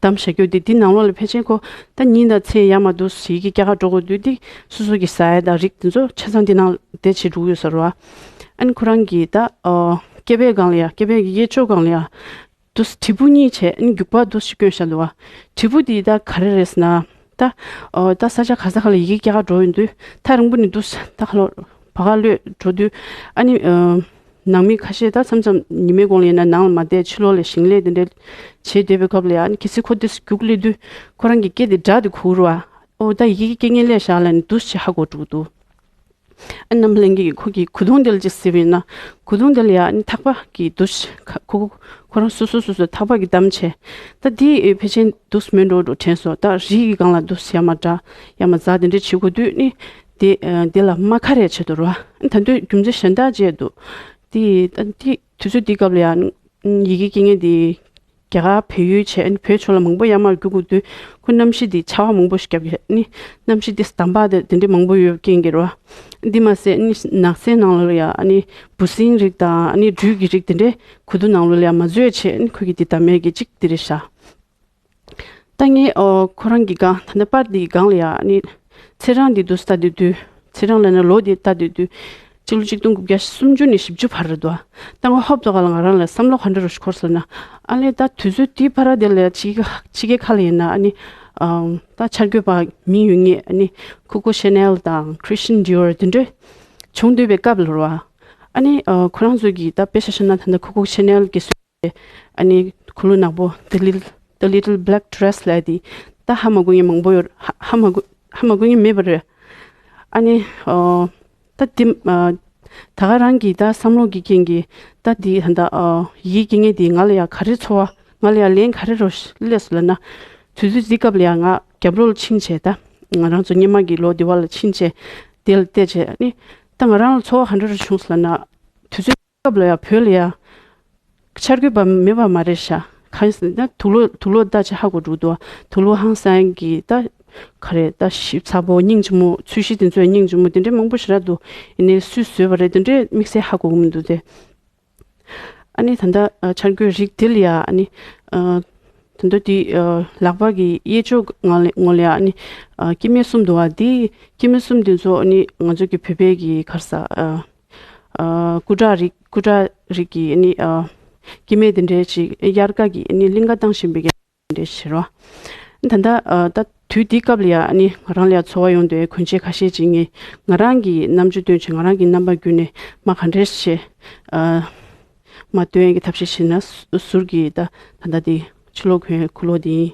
བདམས་བཞག་རྒྱུ་དེ་འདི་ནང་ལོགས་ལ་ཕལ་ཆེར་ཁོ་ད་ཉིན་དང་མཚན་ཡར་མར་འདུག་ཡི་གེ་རྒྱག་ག་འགྲོ་དགོས་དུས་འདི་སོ་སོ་གི་ཟ་ཡ་དང་རིགས་དེ་ཚོ་ཆ་ཚང་འདི་ནང་དེ་བྱེད་འགྲོ་གི་ཡོད་ས་རེད་བ། ཨ་ནི་ཁོ་རང་གིས་ད་ཨོ་སྐེད་པའི་སྒང་ལ་ཡ་སྐེད་པའི་གི་གཡས་ཕྱོགས་སྒང་ལ་ཡ་དུས་དྲིལ་བུ་གཉིས་བྱས་ཨ་ནི་རྒྱུག་པ་དུས་ཤིག་བསྐྱོན་བཞག་འདུག་བ། དྲིལ་བུ་དེ་ད་ག་རེ་རེད་ཟེར་ན། ད་ཨོ་ད་ས་ཆ་ག་ས་ག་ལ་ཡི་གེ་རྒྱག་ག་འགྲོ་ཡོང་དུས་ཐག་རིང་པོ་ནས་འདུག་ད་ཁ་ལོ་བ་ག་ལོས་འགྲོ་དུས་ཨ་ནི་ཨོ་ནང་མི་ཁ་ཤས་ད་མཚམས་མཚམས་ཉི་མའི་གུང་ལ་ཡིན་ན་ནང་ལ་མ་བསྡད་ཕྱི་ལོགས་ལ་ཞིང་ལས་དེ་འདྲ་བྱེད་བསྡད་པའི་སྐབས་ལ་ཡ་ཨ་ནི་གལ་སྲིད་ཁོ་དེ་རྒྱུག་སླེབས་དུས་ཁོ་རང་གི་སྐེ་དེ་སྒྲ་དེ་གོ་གི་རེད་བ། ཨོ་ད་ཡི་གེ་སྐེ་ངན་སླེབས་བཞག་ལབ་ནས་འདུག་སེ་ཧ་གོ་འགྲོ་གི་འདུག་ཨ་ནི་ནམ་ལྷན་རྒྱས་ཀྱིས་ཁོ་གི་གོས་ཐུང་དེ་ལ་ཅིག་གཟིགས་པ་ཡིན་ན། གོས་ཐུང་དེ་ལ་ཡ་ཨ་ནི་ཐག་པ་གིས་འདུག་སེ་ཁ་ཁོ་ཁོ་ཁོ་རང་སོ་སོ་སོ་སོ་ཐག་པ་གིས་བསྡམས་བྱས། ད་དེ་ཕལ་ཆེར་འདུག་སེ་མེད་འགྲོ་འགྲོ་དྲན་སོང་། ད་རིའི་གི་སྒང་ལ་འདུག་སེ་ཡར་མར་འདྲ་ཡར་མར་འཛེག་དེ་འདྲ་བྱེད་དགོས་དུས་ནི་དེ་ཨ་དེ་ལ་རྨ་ཁ་རེ་བྱེད་དུ་རུ་བ། ད་དུང་རྒྱུ་མཚན་གཞན་དག་བྱས་འདུག་དེ་ད་དེ་དུས་ཚོད་དེའི་སྐབས་ལ་ཡ་ཡི་གེ་སྐེ་ངན་དེ་རྒྱ་གར་བལ་ཡུལ་བྱས་ཨ་ནི་བོད་ཕྱོགས་ལ་མང་པོ་ཡར་མར་རྒྱུག་དགོས་དུས་ཁོ་གནམ་གཤིས་དེ་ཆར་པ་མང་པོ་ཞིག་བརྒྱབ་ཡོད། ཨ་ནི་གནམ་གཤིས་དེ་འདམ་པ་དེ་དེ་འདྲ་མང་པོ་ཡོད་རྐྱེན་གྱིས་རེད་བ། འདི་མ་ཟད་ཨ་ནི་ནགས་ཚལ་ནང་ལ་ཡ་ཨ་ནི་འབུ་སྲིན་རིགས་དང་ཨ་ནི་སྦྲུལ་གྱི་རིགས་དེ་འདྲ་གོས་ཐུང་ནང་ལོགས་ལ་ཡ་མ་འཛུལ་བྱས་ཨ་ནི་ཁོ་གིས་དེ་བསྡམས་ཡས་ཀྱི་གཅིག་དེ་རེད་ཤག་ད་ངས་ཨོ་ཁོ་རང་གི་སྒང་ད་ལྟ་པར་འདིའི་སྒང་ལ་ཡ་ཨ་ནི་ཚེས་གྲངས་འདི་འདུག་སེ་ལྟ་སྡོད་དུས། ཚེས་གྲངས་ལབ་ན་ལོ་འདི་ལྟ་སྡོད་དུས། སྤྱི་ལོ་གཅིག་སྟོང་དགུ་བརྒྱ་སུམ་ཅུ་ནས་བཞི་བཅུ་བར་རེད་འདུག་ད་ང་ཧོབ་ཏེ་ག་ལ་ང་རང་ལ་བསམ་བློ་ག་འདྲ་རུ་ཞིག་འཁོར་སོང་ན། ཨ་ལས་ད་དུས་ཚོད་དེའི་བར་དེ་ལ་ཡ་ཕྱི་རྒྱལ་ཕྱི་རྒྱལ་ཁག་ལ་ཡིན་ན་ཨ་ནི་ཨམ་ད་འཆར་འགོད་པ་མིང་ཡོད་མཁན་ཨ་ནི་Coco Chanel དང་Christian Dior དེ་འདྲ་བྱུང་སྡོད་པའི་སྐབས་ལ་རེད་བ། ཨ་ནི་ཨ་ཁོ་རང་ཚོ་གིས་ད་དཔེ་ཆ་བཞག་ན་ད་ལྟ་Coco Chanel གི་ཨ་ནི་གོས་ལོག་ནག་པོ་The Little The Little Black Dress ལབ་དེ་ད་ཧ་མ་གོ་མཁན་མང་པོ་ཡོད། ཧ་ཧ་མ་གོ་ཧ་མ་གོ་མཁན་མེད་པ་རེད། ཨ་ནི་ཨོ་ད་དེ་ཨ་ད་ག་རང་གི་ད་བསམ་བློ་གི་རྐྱེན་གྱིས་ད་དེ་ད་ལྟ་ཨོ་ཡི་གེ་སྐེ་ངན་དེ་ང་ལ་ཡ་ག་རེ་ཚོར་བ་ང་ལ་ཡ་ལན་ག་རེ་རོ་སླེབས་སོང་ལབ་ན། དུས་ཚོད་འདི་སྐབས་ལ་ཡ་ང་རྒྱབ་ལོགས་ལ་ཕྱིན་བྱས་ད་ང་རང་ཚོ་སྔོན་མ་གི་ལོ་འདི་བ་ལ་ཕྱིན་བྱས་དེ་ལ་བལྟས་བྱས་ཨ་ནི་ད་ང་རང་ལ་ཚོར་བ་ག་འདྲ་རུ་བྱུང་སོང་ལབ་ན། དུས་ཚོད་སྐབས་ལ་ཡ་བོད་ལ་ཡ་འཆར་འགོད་པ་མེད་པ་མ་རེད་ཤག་གང་ཡིན་ཟེར་ན་དུག་ལོག་དུག་ལོག་ད་ཆ་ཧ་གོ་འགྲོ་འདུག་དུག་ལོག་ཧང་སང་གི་ད་ག་རེ་ད་ཞིབ་ཚགས་པོ་སྙིང་རྗེ་མོ་ཚོས་གཞི་དེ་ཚོ་སྙིང་རྗེ་མོ་དེ་འདྲའི་མང་པོ་ཞེ་དྲག་འདུག་ཡིན་ནའི་སུས་བཟོས་པ་རེད་དེ་འདྲའི་དམིགས་བསལ་ཧ་གོ་གི་མི་འདུག་སྟེ། ཨ་ནི་ད་ལྟ་ཨ་འཆར་འགོད་རིགས་དེ་ལ་ཡ་ཨ་ནི་ཨ་ད་ལྟ་དེ་ཨ་ལག་པ་གི་གཡས་ཕྱོགས་ངོས་ལ་ངོས་ལ་ཡ་ཨ་ནི་ཨ་སྐྱེ་དམན་གསུམ་འདུག་བ། དེ་སྐྱེ་དམན་གསུམ་དེ་ཚོ་ཨ་ནི་ང་ཚོ་གི་བོད་པའི་གི་ག་རེ་ཟ་ཨ། ཨ་སྐུ་དྲག་རིགས་སྐུ་དྲག་རིགས་ཀྱི་ཨ་ནི་ཨ་སྐྱེ་དམན་དེ་འདྲའི་ཅིག་དབྱར་ཁ་གི་ཨ་ནི་གླིང་ག་བཏང་བཞིན་པའི་དེ་འདྲའི་ཞེས་རོ། ད་ལྟ་ཨ་ད་དུས་འདིའི་སྐབས་ལ་ཡ་ཨ་ནི་ང་རང་ལ་ཡ་ཚོར་བ་ཡོང་དུས་གོན་ཆས་ཁ་ཤས་ཅིག་ངས་ང་རང་གི་རྣམ་དཔྱོད་བཏོན་བྱས་ང་རང་གི་རྣམ་པ་བརྒྱུད་ནས་མ་ག་འདྲས་བྱས་ཨ་མ་སྟོན་ཡས་ཀྱི་ཐབས་ཤེས་བྱས་ན་ཟུར་གྱི་ད་ད་ལྟ་དེ་ཕྱི་ལོགས་གོན་གོས་ལོག་དེ་ཡིན།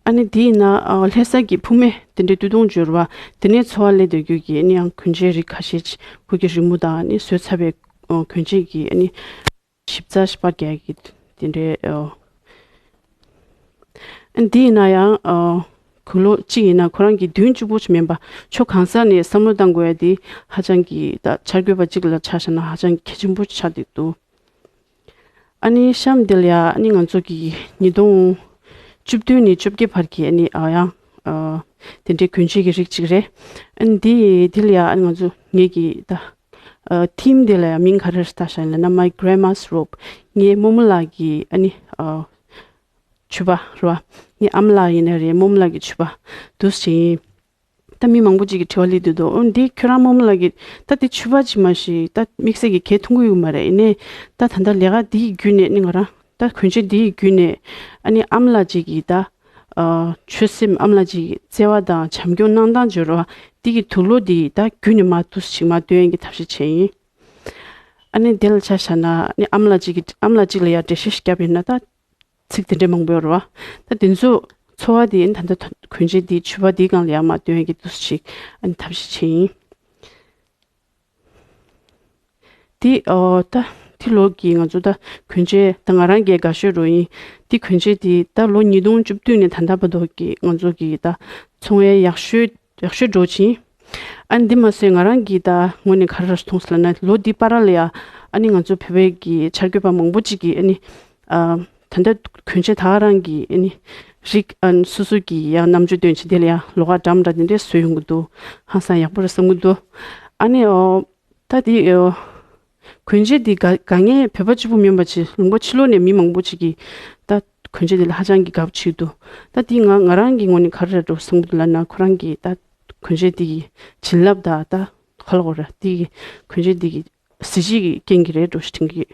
ཨ་ནི་དེ་ཡིན་ན་ཨ་ལྷ་ས་གི་ཕུ་མེ་དེ་འདྲའི་སྟོད་ཐུང་འབྱོར་བ་དེ་ནས་འཚོ་བ་ལས་སྡོད་རྒྱུ་གི་ཨ་ནི་ཡང་གོན་ཆས་རིགས་ཁ་ཤས་ཅིག་གུ་གེ་རི་མོ་དང་ཨ་ནི་བཟོས་ཚར་བའི་ཨ་གོན་ཆས་ཀྱི་ཨ་ནི་ཞིབ་ཚགས་ཞིབ་པ་རྒྱག་གི་དེ་འདྲའི་ཨ་ཨ་ནི་དེ་ཡིན་ན་ཡང་ཨ་གུ་ལོ་གཅིག་ཡིན་ན་ཁོ་རང་གི་མདུན་གཅིག་པོ་ཅིག་མིན་པ་ཕྱོགས་གང་ས་ནས་བསམ་བློ་བཏང་དགོས་ཡ་དེ་ཧ་ཅང་གི་ད་འཆར་འགོད་པ་གཅིག་ལ་ཆ་བཞག་ན་ཧ་ཅང་གི་གལ་ཆེན་པོ་ཆགས་བསྡད་འདུག་ཨ་ནི་གཤམ་དེ་ལ་ཡ་ཨ་ནི་ང་ཚོ་གི་ཉིས་སྟོང་བཅུ་བདུན་ནས་བཅོ་བརྒྱད་བར་གྱི་ཨ་ནི་ཨ་ཡང་ཨ་དེ་འདྲའི་གོན་ཆས་ཀྱི་རིགས་གཅིག་རེད། ཨ་ནི་དེ་དེ་ལ་ཡ་ཨ་ནི་ང་ཚོ་ངེད་ཀྱི་ད་ཨ་ཐིམ་དེ་ལ་ཡ་མིང་ག་རེ་བཏགས་བཞག་ཡིན་ལབ་ན་My Grandma's Robe ངའི་རྨོ་མོ་ལགས་ཀྱི་ཨ་ནི་ཨ་ཕྱུ་པ་རེད་བ། ངའི་ཨ་མ་ལགས་ཡིན་ན་རེད་རྨོ་མོ་ལགས་ཀྱི་ཕྱུ་པ་འདུག་སེ་ཡིན། ད་མི་མང་པོ་ཅིག་གིས་དྲི་བ་སླེབས་འདུག་འདུག་ཨོ་འདི་ཁྱོད་རང་རྨོ་མོ་ལགས་ཀྱིས་ད་འདི་ཕྱུ་པ་ཅིག་མ་གཞི་ད་དམིགས་བསལ་གྱི་གས་འཐུང་གི་ཡོད་མ་རེད། ཡིན་ནའི་ད་ད་ལྟ་ལས་ཀ་འདིའི་བརྒྱུད་ནས་ནི་ང་རང་ད་གོན་ཆས་འདིའི་བརྒྱུད་ནས་ཨ་ནི་ཨ་མ་ལགས་ཅིག་གིས་ད་ཨ་ཆོད་སེམས་ཨ་མ་ལགས་ཅིག་གི་བརྩེ་བ་དང་བྱམས་སྐྱོང་གནང་སྟངས་བརྗོད་རོགས་འདི་གི་དུག་ལོག་འདི་ད་བརྒྱུད་ནས་མ་འདུག་ཅིག་མ་སྟོན་ཡས་ཀྱི་ཐབས་ཤེས་བྱས་ཡིན། ཨ་ནི་དེ་ལ་ཆ་བཞག་ན་ཨ་ནི་ཨ་མ་ལགས་ཅིག་གིས་ཨ་མ་ལགས་ཅིག་ལ་ཡ་འགྲེལ་བཤད་ཞིག་བརྒྱབ་ཡིན་ན་ད། ཚིག་དེ་འདྲ་མང་པོ་ཡོད་རེད་བ། ད་དེ་ཚོ་འཚོ་བ་དེ་ད་ལྟ་གོན་ཆས་དེ་ཕྱུ་པ་དེའི་སྒང་ལ་ཡར་མར་སྟོན་ཡག་གི་འདུག་སེ་ཅིག་ཨ་ནི་ཐབས་ཤེས་བྱས་ཡིན། དེ་ཨོ་ད་དེ་ལོ་གི་ང་ཚོ་ད་གོན་ཆས་ད་ང་རང་གི་དགའ་ཤོས་རོ་ཡིན། དེ་གོན་ཆས་དེ་ད་ལོ་ཉིས་སྟོང་བཅུ་བདུན་ནས་ད་ལྟ་བར་དུ་གི་ང་ཚོ་གི་ད་ཚོང་བའི་ཡག་ཤོས་ཡག་ཤོས་འགྲོ་ཕྱིན། ཨ་ནི་འདི་མ་ཟད་ང་རང་གིས་ད་དངོས་གནས་ག་རེ་ར་མཐོང་སོང་ལབ་ན་ལོ་འདི་བར་ལ་ཡ་ཨ་ནི་ང་ཚོ་བོད་པའི་གི་འཆར་འགོད་པ་མང་པོ་ཅིག་གིས་ཨ་ནི་ཨ་ད་ལྟ་གོན་ཆས་ད་ག་རང་གི་ཨ་ནི་རིགས་ཨ་ནི་སོ་སོ་གི་ཡ་རྣམ་དཔྱོད་བཏོན་བྱས་དེ་ལ་ཡ་ལོགས་ཀ་འགྲམ་འདྲ་དེ་འདྲས་བཟོས་ཡོང་གི་འདུག་ཧང་སང་ཡག་པོ་རེད་བསམ་གི་འདུག་ཨ་ནི་ཨོ་ད་དེ་ཨོ་ གོན་ཆས་འདི་དགའ་དགའ་མཁན་བོད་པ་གཅིག་པུ་མིན་པ་ཅིག་ལུང་པ་ཕྱི་ལོགས་ནས་མི་མང་པོ་ཅིག་གིས་ད་གོན་ཆས་འདི་ལ་ཧ་ཅང་གི་དགའ་པོ་བྱེད་འདུག་ད་འདི་ང་ང་རང་གི་ངོས་ནས་ག་རེ་རེད་འགྲོ་བསམ་གྱི་འདུག་ལབ་ན། ཁོ་རང་གི་ད་གོན་ཆས་འདི་གི་བྱིན་རླབས་དང་ད་ག་ལ་གོ་ར་འདི་གི་གོན་ཆས་འདི་གི་གཟི་བརྗིད་ཀྱི་རྐྱེན་གྱིས་རེད་འགྲོ་ཞེས་དྲན་གྱི་ཡོད།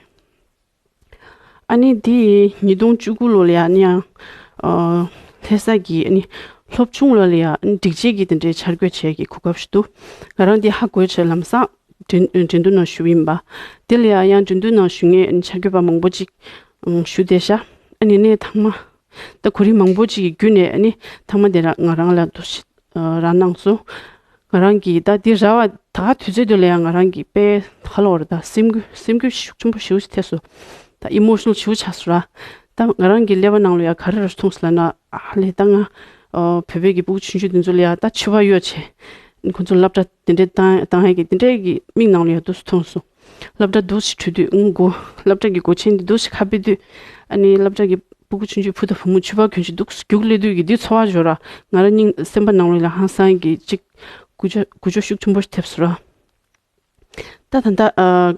ཨ་ནི་འདི་ཉིས་སྟོང་བཅུ་དགུ་ལོ་ལ་ཡང་ཨ་ནི་ཡང་ཨ་ལྷ་ས་གི་ཨ་ནི་སློབ་ཆུང་ལོ་ལ་ཡང་ཨ་ནི་སྒྲིག་ཆས་ཀྱི་དེ་འདྲའི་འཆར་འགོད་བྱེད་ཀྱི་གོ་སྐབས་ཤིག་འདུག་ང་རང་འདི་ཧ་གོ་བྱས་ལམ་སང་འགྲན་འགྲན་བསྡུར་ནང་ཞུགས་ཡིན་པ། དེ་ལ་ཡང་ཡང་འགྲན་བསྡུར་ནང་ཞུགས་མཁན་ཨ་ནི་འཆར་འགོད་པ་མང་པོ་ཅིག་ཨང་ཞུ་བསྡད་ཤག་ཨ་ནི་ནས་ཐང་མ་ད་གོ་རིམ་མང་པོ་ཅིག་གི་བརྒྱུད་ནས་ཨ་ནི་ཐང་མ་དེ་ར་ང་རང་ལ་འདུ་ཤེས་ཨ་རག་གནང་སོང་། ང་རང་གིས་ད་འདི་རག་པ་ད་ག་དུས་ཚོད་དེ་ལ་ཡང་ང་རང་གིས་དཔེ་ག་ལ་བར་ད་སེམས་འགུལ་སེམས་འགུལ་ཤུགས་ཆེན་པོ་ཞེ་པོ་ཞིག་ཐེབས་སོང་། ད་ཨི་མོ་ཤི་ནལ་ཞེ་པོ་ཆགས་སོང་ར། ད་ང་རང་གི་ཀླད་པ་ནང་ལ་ཡང་ག་རེ་རེ་མཐོང་སོང་ལབ་ན། ཨ་ལས་ད་ང་ཨ་བོད་པའི་གི་སྤུ་གུ་ཆུང་ཆུང་དེ་ཚོ་ལ་ཡང་ད་ཕྱུ་པ་གཡོག་བྱས། ཁོ་ཚོ་སློབ་གྲྭ་དེ་འདྲའི་བཏང་བཏང་ཡས་ཀྱི་དེ་འདྲའི་གི་མིག་ནང་ལ་ཡང་འདུག་སེ་མཐོང་སོང་། སློབ་གྲྭ་འདུག་སེ་གྲོལ་དུས་ཨང་སྒོ་སློབ་གྲྭ་གི་སྒོ་ཆེན་འདི་འདུག་སེ་ཁ་ཕྱེ་དུས། ཨ་ནི་སློབ་གྲྭ་གི་སྤུ་གུ་ཆུང་ཆུང་བུ་དང་བུ་མོ་ཕྱུ་པ་གྱོན་ཞིག་འདུག་སེ་རྒྱུགས་སླེབས་དུས་ཀྱི་འདི་ཚོར་བ་འབྱོར་ར། ང་རང་སྙིང་སེམས་པ་ནང་ལོགས་ལ་ཧང་སང་གི་ཅིག་ཀུ་ཅོ་ཀུ་ཅོ་ཤུགས་ཆེན་པོ་ཐེབས་སོང་ར། ད་ད་ལྟ་ཨ་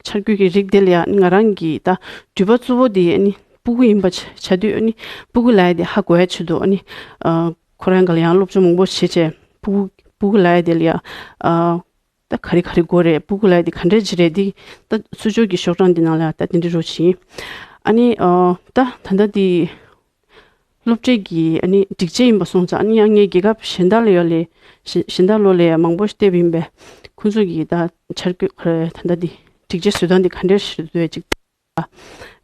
འཆར་འགོད་ཀྱི་རིགས་དེ་ལ་ཡང་ང་རང་གི་ད་འགྲུལ་པ་གཙོ་བོ་དེ་ཨ་ནི་སྤུ་གུ་ཡིན་པ་ཆ་ཆ་དུས་ཨ་ནི་སྤུ་གུ་ལབ་ཡ་དེ་ཧ་གོ་ཡ་ཆེད་དུ་ཨ་ནི་ཨ་ཁོ་རང་ག་ལ་ཡང་སློབ་སྦྱོང་མང་པོ་བྱེད་བྱས་སྤུ་གུ་སྤུ་གུ་ལབ་ཡ་དེ་ལ་ཡང་ཨ་ད་ག་རེ་ག་རེ་དགོས་རེད། སྤུ་གུ་ལབ་ཡ་དེ་ག་འདྲས་ཅིག་རེད། འདི་ད་ཚུར་ཕྱོགས་ཀྱི་ཤོག་གྲངས་འདི་ནང་ལ་ཡང་ད་དེ་འདྲ་རོ་བྱིན། ཨ་ནི་ཨ་ད་ད་ལྟ་དེ། སློབ་གྲྭའི་གི་ཨ་ནི་སྒྲིག་ཆས་ཡིན་པ་སོང་ཙང་ཨ་ནི་ཡང་ངའི་རྒྱལ་ཁབ་གཞན་དག་ལ་ཡོད་ལས་གཞན་གཞན་དག་ལོ་ལས་མང་པོ་ཞིག་བལྟས་པ་ཡིན་པས། ཁོང་ཚོ་གི་ད་འཆར་འགོད་ཁོ་རེ་ད་ལྟ་འདི་སྒྲིག་ཆས་བཟོ་སྟངས་འདི་ག་འདྲ་ཞིག་རེད་འདུག་ཅིག་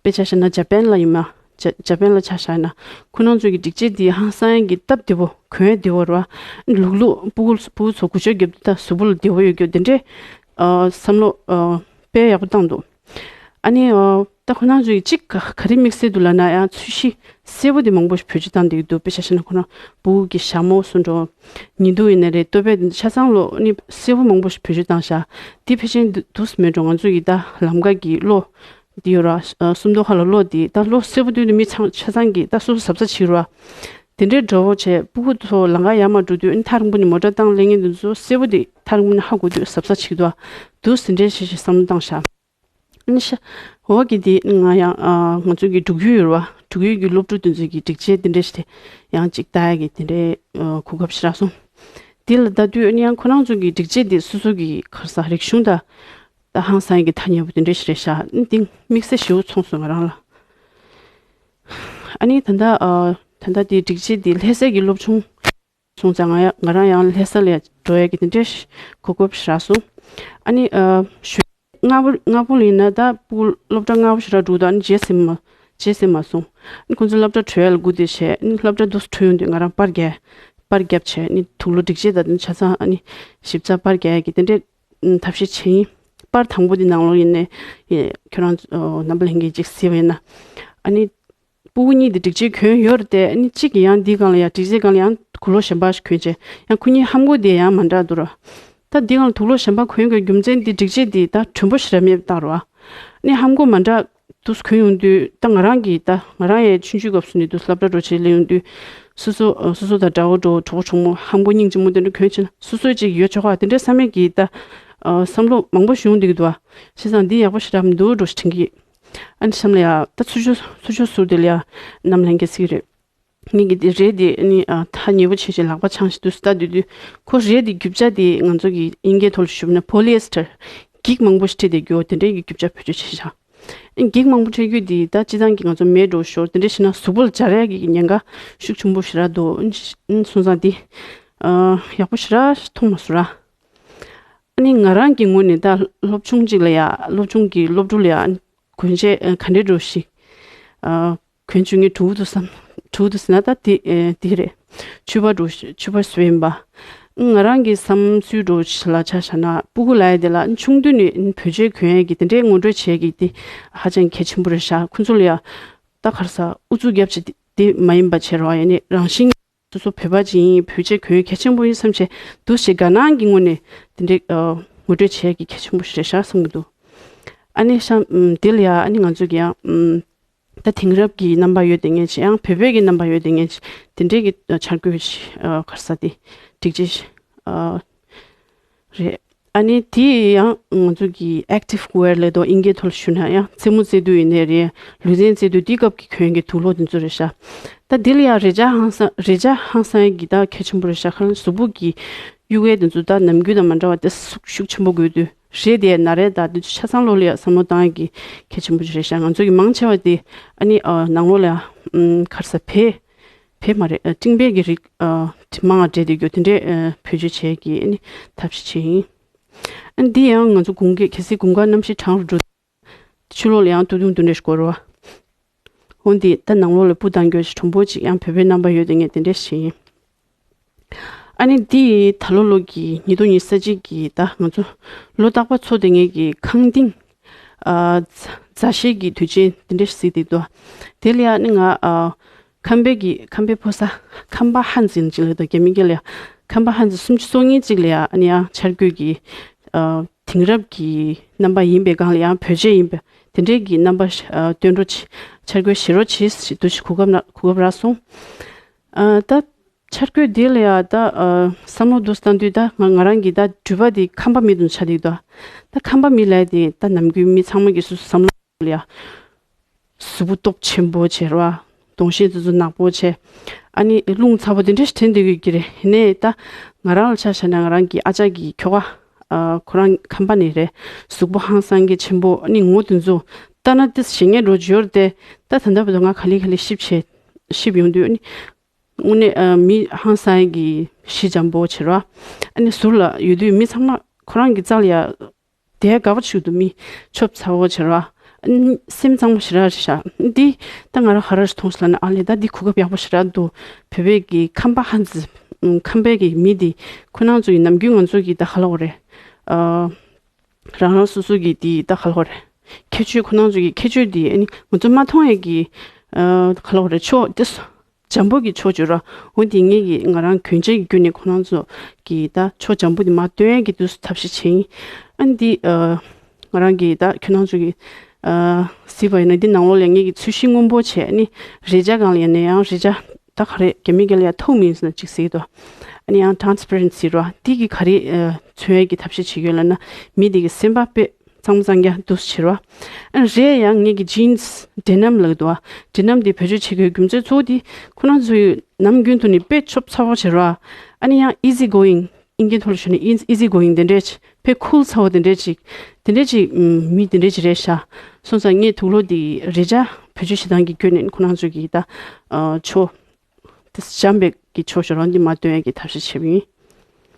དཔེ་ཆ་བཞག་ན་ཇ་པན་ལ་ཡིན་མ། ཇ་ཇ་པན་ལ་ཆ་བཞག་ན་ཁོ་རང་ཚོ་གི་སྒྲིག་ཆས་འདི་ཧང་སང་གི་སྟབས་བདེ་པོ་གོན་ཡ་བདེ་པོ་རེད་བ། ལུག་ལུག་སྤུ་གུ་སྤུ་གུ་ཚོ་གུ་ཅོ་རྒྱབ་དུས་ད་གཟུགས་པོ་ལ་བདེ་པོ་ཡོད་རྒྱུ་དེ་འདྲས་བསམ་བློ་དཔེ་ཡག་པོ་བཏང་འདུག་ཨ་ནི་ཨོ་ད་ཁོ་རང་ཚོས་གཅིག་ག་ག་རེ་དམིགས་བསལ་འདུག་ལབ་ན་ཡང་ཚོས་གཞི་སེར་པོ་དེ་མང་པོ་ཞིག་བེད་སྤྱོད་བཏང་བསྡད་ཀྱི་འདུག་དཔེ་ཆ་བཞག་ན་ཁོ་རང་སྤུ་གུ་གི་ཞྭ་མོ་སུ་འགྲོ། ཉི་གདུགས་ཡིན་ན་རེད། ལྟོ་ཕད་དེ་ཆ་ཚང་ལོ་ནི་སེར་པོ་མང་པོ་ཞིག་བེད་སྤྱོད་བཏང་ཤག་དེ་ཕལ་ཆེར་འདུག་འདུག་སེ་མེད་འགྲོ། ང་ཚོ་ཡི་ད་ལམ་ཁ་གི་གློག་དེ་ཡོད་ར་སུམ་མདོ་ཁ་ལ་གློག་དེ་ད་གློག་སེར་པོ་དེ་ནི་མི་ཚང་ཆ་ཚང་གི་ད་སོ་སོ་གཟབ་གཟབ་བྱེད་ར། དེ་འདྲའི་འགྲོ་བོ་བྱས་སྤུ་གུ་ཚོ་ལམ་ཁ་ཡར་མར་འགྲོ་དུས་ཨ་ནི་ཐག་རིང་པོ་ནས་མོ་ཊ་བཏང་སླེབས་མཁན་དེ་ཚོ་སེར་པོ་དེ་ཐག་རིང་པོ་ནས་ཧ་གོ་དུས་གཟབ་གཟབ་བྱེད་ཀྱི་འདུག་འདུག་སེ་འདྲའི་བྱས་བྱས་བསམ་བློ་བཏང་ཤག་ཨ་ནི་ཤ་འོག་གི་དེ་ང་ཡང་ཨ་ང་ཚོ་གི་འབྲུག་ཡུལ་ཡོད་རེད་བ། འབྲུག་ཡུལ་གྱི་སློབ་ཕྲུག་དེ་ཚོ་གི་སྒྲིག་ཆས་དེ་འདྲ་ཞིག་དེ་ཡང་ཅིག་ལྟ་ཡ་གི་དེ་འདྲའི་ཨ་གོ་སྐབས་ཤིག་རག་སོང་། དེ་ལ་ལྟ་དུས་ཨ་ནི་ཡང་ཁོ་རང་ཚོ་གི་སྒྲིག་ཆས་དེ་སོ་སོ་གི་ག་རེ་ཟ་རིག་གཞུང་དང་ད་ཧང་སང་གི་ཐ་སྙད་པོ་དེ་འདྲ་ཞིག་རེད་ཤག་ཨ་ནི་དེ་དམིགས་བསལ་ཞེ་པོ་མཐོང་སོང་ང་རང་ལ། ཨ་ནི་ད་ལྟ་ཨ་ད་ལྟ་དེ་སྒྲིག་ཆས་དེ་ལྷ་སའི་གི་སློབ་ཆུང་སོང་ཙང་ང་ཡང་ང་རང་ཡང་ལྷ་ས་ལ་འགྲོ་ཡས་ཀྱི་དེ་འདྲའི་གོ་སྐབས་ཤིག་རག་སོང་། ཨ་ནི་ཨ་ཞོལ་སྔ་པོ་སྔ་པོ་ལ་ཡིན་ན་ད་སྤུ་གུ་སློབ་གྲྭ་སྔ་པོ་ཞིག་རག་འགྲོ་འདུག་ཨ་ནི་རྗེས་ཟིན་མ་རྗེས་ཟིན་མ་སོང་། ཨ་ནི་ཁོང་ཚོ་སློབ་གྲྭ་གྲོལ་ཡ་ལ་སྒུག་བསྡད་བྱས་ཨ་ནི་སློབ་གྲྭ་འདུག་སེ་གྲོལ་ཡོང་དུས་ང་རང་པར་རྒྱག་པར་རྒྱབ་བྱས་ཨ་ནི་དུག་ལོག་སྒྲིག་ཆས་དང་དེ་ཆ་ཚང་ཨ་ནི་ཞིབ་ཚགས་པར་རྒྱག་ཡ་གི་དེ་འདྲའི་ཐབས་ཤེས་བྱས་ཡིན། པར་དང་པོ་དེ་ནང་ལོགས་ཡིན་ནའི་ཁྱོད་རང་ཚོ་རྣམ་པ་ལྷན་རྒྱས་ཅིག་གཟིགས་པ་ཡིན་ན། ཨ་ནི། སྤུ་གུ་གཉིས་དེ་སྒྲིག་ཆས་གྱོན་ཡོད་རེད་དེ་ཨ་ནི་གཅིག་གིས་ཡང་འདིའི་སྒང་ལ་ཡང་སྒྲིག་ཆས་སྒང་ལ་ཡང་དུག་ལོག་གཞན་པ་ཞིག་གྱོན་བྱས་ཡང་ཁོ་གཉིས་ཧམ་གོ་དེ་ཡང་མ་འདྲ་འདུག་ར། ད་འདིའི་སྒང་ལ་དུག་ལོག་གཞན་པ་གྱོན་དགོས་རྒྱུ་མཚན་དེ་སྒྲིག་ཆས་དེ་ད་དྲོན་པོ་ཞེ་དྲག་མེད་པ་བཏང་ར། ཨ་ནི་ཧམ་གོ་མ་འདྲ་དུས་གྱོན་ཡོང་དུས་ད་ང་རང་གིས་ད་ང་རང་ཡང་ཆུང་ཆུང་སྐབས་སུ་ནས་དུས་སློབ་གྲྭ་འགྲོ་བྱས་སླེབས་ཡོང་དུས་སོ་སོ་སོ་སོ་དང་འདྲ་བོ་འགྲོ་གྲོགས་པོ་གྲོགས་མོ་ཧམ་གོ་སྙིང་རྗེ་མོ་དེ་འདྲ་གྱོན་བྱས་ན་སོ་སོ་ཅིག་ཡོད་ཆོག་ག་དེ་འདྲའི་བསམ་ཡས་ཀྱི་ད་བསམ་བློ་མང་པོ་ཞིག་ཡོང་བསྡད་ཀྱི་འདུག་བ། བྱས་ཙང་འདི་ཡག་པོ་ཞེ་དྲག་མི་འདུག་འགྲོ་ཞེས་དྲན་གྱི། ཨ་ནི་གཤམ་ལ་ཡ་ད་ཚུར་ཕྱོགས་ཚུར་ཕྱོགས་ཟུར་དེ་ལ་ཡ་རྣམ་ལྷན་རྒྱས་གཟིགས་རེད། ངེད་ཀྱི་དེ་རས་དེ་ཨ་ནི་ཨ་ཐག་ཉེ་པོ་བྱས་བྱས་ལག་པ་འཆང་བྱས་དུས་སུ་ལྟ་དུས་དུས་ཁོ་རས་དེ་རྒྱུ་ཆ་དེ་ང་ཚོ་གི་དབྱིན་སྐད་ཐོག་ལ་ཞུས་ན་པོ་ལི་ཨེ་སི་ཊར་འགྱིག་མང་པོ་ཞིག་བྲིས་ཏེ་རྒྱུ་དེ་འདྲའི་གི་རྒྱུ་ཆ་བེད་སྤྱོད་བྱས་བཞག་ཨ་ནི་འགྱིག་མང་པོ་འཕྲད་རྒྱུ་དེ་ད་སྤྱི་བཏང་གི་ང་ཚོ་མེད་འགྲོ་ཞོར་དེ་འདྲ་བྱས་ན་གཟུགས་པོ་ལ་འབྱར་ཡག་གི་ཉེན་ཁ་ཤུགས་ཆེན་པོ་ཞེ་དྲག་འདུག་ཨ་ནི་སོང་ཙང་དེ་ཨ་ཡག་པོ་ཞེ་དྲག་མཐོང་མ་སོང་ར། ཨ་ནི་ང་རང་གི་ངོས་ནས་ད་སློབ་ཆུང་གཅིག་ལ་ཡ་སློབ་ཆུང་གི་སློབ་ཕྲུག་ལ་ཡ་གོན་ཆས་ག་འདྲས་འགྲོ་ཞིག་ཨ་གོན་བཅུག་ངེས་འགྲོ་གི་འདུག་བསམ། འགྲོ་གི་འདུག་ཟེར་ན་ད་དེ་ཨེ་དེ་རེད། ཕྱུ་པ་འགྲོ་ཕྱུ་པ་བཟོས་ཡིན་པ། ང་རང་གི་བསམ་ཚུལ་འགྲོ་ལ་ཆ་བཞག་ན་སྤུ་གུ་ལབ་ཡ་དེ་ལ་ཆུང་དུས་ནས་བོད་ཆས་གོན་ཡ་གི་དེ་འདྲའི་ངོ་སྤྲོད་བྱེད་ཡ་གི་དེ་ཧ་ཅང་གལ་ཆེན་པོ་རེད་ཤག་ཁོ་ཚོ་ལ་ཡ་ད་ག་རེ་ཟ་ཨུ་ཚུགས་རྒྱབ་བྱས་དེ་མ་ཡིན་པ་བྱེད་རོགས་ཡ་ནི་རང་བཞིན། སོ་སོ་བོད་པ་ཅིག་ཡིན་བོད་ཆས་གོན་གལ་ཆེན་པོ་ཡིན་བསམ་བྱས་འདུག་ཞེས་དགའ་སྣང་གི་ངོས་ནས་དེ་འདྲའི་ངོ་སྤྲོད་བྱེད་ཀྱི་གལ་ཆེན་པོ་ཞིག་རེད་ཤག་བསམ་གྱི་འདུག་ཨ་ནི་ཤ་དེ་ལ་ཡ་ཨ་ནི་ང་ཚོ་གི་ཡང་ད་དེང་རབས་ཀྱི་རྣམ་པ་ཡོད་དེ་ངེས་ཅིག་ཡང་བོད་པའི་གི་རྣམ་པ་ཡོད་དེ་ངེས་ཅིག་དེ་འདྲའི་གི་འཆར་འགོད་ཞིག་ག་རེ་ཟ་དེ་སྒྲིག་ཆས་ཞིག་རེད། ཨ་ནི་དེ་ཡང་ང་ཚོ་གི་active wear ལབ་དུས་དབྱིན་སྐད་ཐོག་ལ་ཞུ་ན་ཡང་མཚན་མོ་བཙལ་དུས་ཡིན་ནའི་རེད། ལུས་རྩལ་རྩེད་དུས་དེའི་སྐབས་ཀྱི་གྱོན་གྱི་དུག་སློག་དེ་ཚོ་རེད་ཤག་ད་དེ་ལ་ཡང་རས་ཆ་ཧང་སང་རས་ཆ་ཧང་སང་གི་ད་གལ་ཆེན་པོ་རེད་ཤག་ཁ་ལ་གཟུགས་པོ་གི་གཡུག་ཡས་དེ་ཚོ་ད་ནམ་རྒྱུན་དང་མ་འདྲ་བ་དེ་ཤུགས་ཤུགས་ཆེན་པོ་དགོས་དུས་རས་དེ་ན་རས་ད་དེ་ཚོ་ཆ་ཚང་ལོག་ལ་ཡང་བསམ་བློ་བཏང་ཡས་ཀྱི་གལ་ཆེན་པོ་ཅིག་རེད་ཤག་ང་ཚོ་གི་མང་ཆེ་བ་དེ་ཨ་ནི་ཨ་ནང་ལོགས་ལ་ཡང་ཨམ་ག་རེ་ཟེར་བལ་བལ་མ་རེད། ཨ་ཏིང་བལ་གྱི་རིགས་ཨ་དེ་མང་བ་སྤྲད་དེ་རྒྱུ་དེ་འདྲས་ཨ་བེད་སྤྱོད་བྱེད་ཀྱི་ཨ་ནི་ཐབས་ཤེས་བྱེད་ཡིན། ཨ་འདི་ཡང་ང་ཚོ་དགུན་ཁ་གལ་སྲིད་དགུན་ཁ་གནམ་གཤིས་གྲང་རུ་འགྲོ། ཕྱི་ལོགས་ལ་ཡང་སྟོད་ཐུང་དེ་འདྲས་ཤིག་གོན་རོགས། འོ་འདི་ད་ནང་ལོགས་ལ་སྤུ་ལྡང་རྒྱུ་ཞིག་གྲུང་པོ་ཅིག་ཡང་བོད་པའི་རྣམ་པ་ཡོད་དེ་ངས་དེ་འདྲས་བྱེད་ཡིན། ཨ་ནི་འདི་ད་ལོ་ལོ་གི་ཉིས་སྟོང་ཉི་ཤུ་རྩ་གཅིག་གི་ད་ང་ཚོ་ལོ་རྟག་པར་འཚོ་བསྡད་མཁན་གྱི་ཁང་ཏིང་ཨ་མཛའ་བཤེས་ཀྱི་དུས་ཆེན་དེ་འདྲས་ཤིག་གཟིགས་བསྡད་འདུག་དེ་ལ་ཡང་ཨ་ནི་ང་ཨ་ཁམས་པའི་གི་ཁམས་པའི་ཕོ་གསར་ཁམས་པ་ཧན་ཟིན་ཅིག་ལ་ད་རྒྱ་མི་སྐད་ལ་ཡང་ཁམས་པ་ཧན་ཟིན་སུམ་ཅུ་སོ་གཉིས་ཅིག་ལ་ཡང་ཨ་ནི་ཡང་འཆར་འགོད་ཀྱི་ཨ་དེང་རབས་ཀྱི་རྣམ་པ་ཡིན་པའི་སྒང་ལ་ཡང་བོད་ཆས་ཡིན་པ་དེ་འདྲའི་གི་རྣམ་པ་ཨ་སྟོན་རོགས་བྱེད། འཆར་འགོད་བྱེད་རོགས་བྱེད་ཞེས་འདུག་ཞིག་གོ་སྐབས་ན་གོ་སྐབས་རག་སོང་། ཨ་ད་འཆར་འགོད་འདི་ལ་ཡང་ད་ཨ་བསམ་བློ་འདུག་བཏང་དུས་ད་ང་ང་རང་གི་ད་འགྲུལ་པ་འདི་ཁམས་པ་མི་དང་ཆ་འདུག་ད་ད་ཁམས་པ་མི་ལབ་དེ་ད་ནམ་རྒྱུན་མི་ཚང་མ་གི་སོ་སོ་བསམ་བློ་ལ་ཡང་གཟུགས་པོ་སྟོབས་ཆེན་པོ་བྱེད་རོགས། གདོང་ཤེས་ཚོ་ཚོ་ནག་པོ་བྱེད། ཨ་ནི་རླུང་ཚ་པོ་དེ་འདྲ་ཞིག་དྲན་བསྡད་ཀྱི་རེད། ཡིན་ནའི་ད་ང་རང་ལ་ཆ་བཞག་ན་ང་རང་གི་ཨ་ཅག་གི་ཁྱོ་ག་ཨ་ཁོ་རང་ཁམས་པ་ནས་རེད། གཟུགས་པོ་ཧང་སང་གི་ཆེན་པོ། ཨ་ནི་ངོ་དེ་ཚོ་ལྟ་ན་ཏིས་ཞེ་ངན་འགྲོ་འབྱོར་ཏེ་ད་ད་ལྟ་བར་དུ་ང་ག་ལེ་ག་ལེ་ཤིབ་བྱེད་ཤིབ་ཡོང་དུས་ཨ་ནི་དངོས་གནས་ཨ་མི་ཧང་སང་གི་ཞི་འཇམ་པོ་བྱེད་རོགས། ཨ་ནི་ཟུར་ལ་ཡོད་དུས་མི་ཚང་མ་ཁོ་རང་གི་རྩ་ལ་ཡ་དེ་དགའ་པོ་ཞིག་འདུག་མི་ཆོབ་ཚ་བོ་བྱེད་རོགས། ཨ་ནི་སེམས་གཙང་མ་ཞེ་དྲག་རེད་ཤག་འདི་ད་ང་རང་ག་རེ་མཐོང་སོང་ལབ་ན་ཨ་ལེ་ད་འདི་གོ་སྐབས་ཡག་པོ་ཞེ་དྲག་འདུག་བོད་པའི་གི་ཁམས་པ་ཧན་ཙི་ཁམས་པའི་གི་མི་འདི་ཁོ་རང་ཚོ་ཡི་ནམ་རྒྱུན་ང་ཚོ་གི་ད་ག་ལབ་དགོས་རེད། ཨ་རང་རང་སོ་སོ་གི་འདི་ད་ག་ལབ་དགོས་རེད། ཁྱད་ཆོས་ཁོ་རང་ཚོ་གི་ཁྱད་ཆོས་འདི་ཨ་ནི་ང་ཚོ་མ་མཐོང་ཡས་གི་ཨ་ག་ལབ་དགོས་རེད། ཕྱོགས་འདི་སོ། འཇམ་པོ་གི་ཕྱོགས་བཅུ་ར། འོ་འདི་ངེད་ཀྱི་ང་རང་གྱོན་ཆས་ཀྱི་བརྒྱུད་ནས་ཁོ་རང་ཚོ་གི་ད་ཕྱོགས་འཇམ་པོ་འདི་མར་སྟོན་ཡས་ཀྱི་དུས་སུ་ཐབས་ཤེས་བྱེད་ཡིན། ཨ་འདི་ཨ་ང་རང་གི་ད་ཁྱོད་རང་ཚོ་གི་ཨ་གཟིགས་པ་ཡིན་ན་འདི་ནང་ལོགས་ལ་ངེད་ཀྱི་ཚོས་གཞི་སྔོན་པོ་བྱས། ཨ་ནི་རས་ཆ་སྒང་ལ་ཡིན་ན་ཡང་རས་ཆ་ད་ག་རེ་རྒྱ་མི་སྐད་ལ་ཡང་ཐོག་མིན་ཟེར་ན་ཅིག་ཟེར་གི་འདུག་ཨ་ནི་ཡང་transparent ཟེར་ར། འདི་གི་ག་རེ་ཨ་མཚོན་ཡས་ཀྱི་ཐབས་ཤེས་བྱེད་ཀྱི་ཡོད་ལབ་ན་མི་འདི་གི་སེམས་པ་དཔེ་གཙང་མ་གཙང་རྐྱང་འདུག་སེ་བྱེད་རོགས། ཨ་རས་ཡང་ངེད་ཀྱི་jeans denim ལབ་ཀྱི་འདུག་ཨ། denim འདི་བེད་སྤྱོད་བྱེད་དགོས་རྒྱུ་མཚན་གཙོ་བོ་འདི་ཁོ་རང་ཚོའི་ནམ་རྒྱུན་དུ་ནི་དཔེ་ཆོབ་ཚ་བོ་བྱེད་རོགས། ཨ་ནི་ཡང་easy going དབྱིན་སྐད་ཐོག་ལ་ཞུས་ན་easy going དེ་འདྲས་ཅིག་དཔེ་cool ཚ་བོ་དེ་འདྲས་ཅིག་དེ་འདྲས་ཅིག་ཨམ་མི་དེ་འདྲས་ཅིག་རེད་ཤག་སོང་ཙང་ངས་དུག་ལོག་འདི་རས་ཆ་བེད་སྤྱོད་བྱེད་སྟངས་ཀྱི་བརྒྱུད་ནས་ཁོ་རང་ཚོ་གི་ད་ཨ་ཕྱོགས་དེ་འཇམ་པའི་གི་ཕྱོགས་ཤོར་རང་འདི་མ་སྟོན་ཡས་ཀྱི་ཐབས་ཤེས་བྱེད་པ་ཡིན།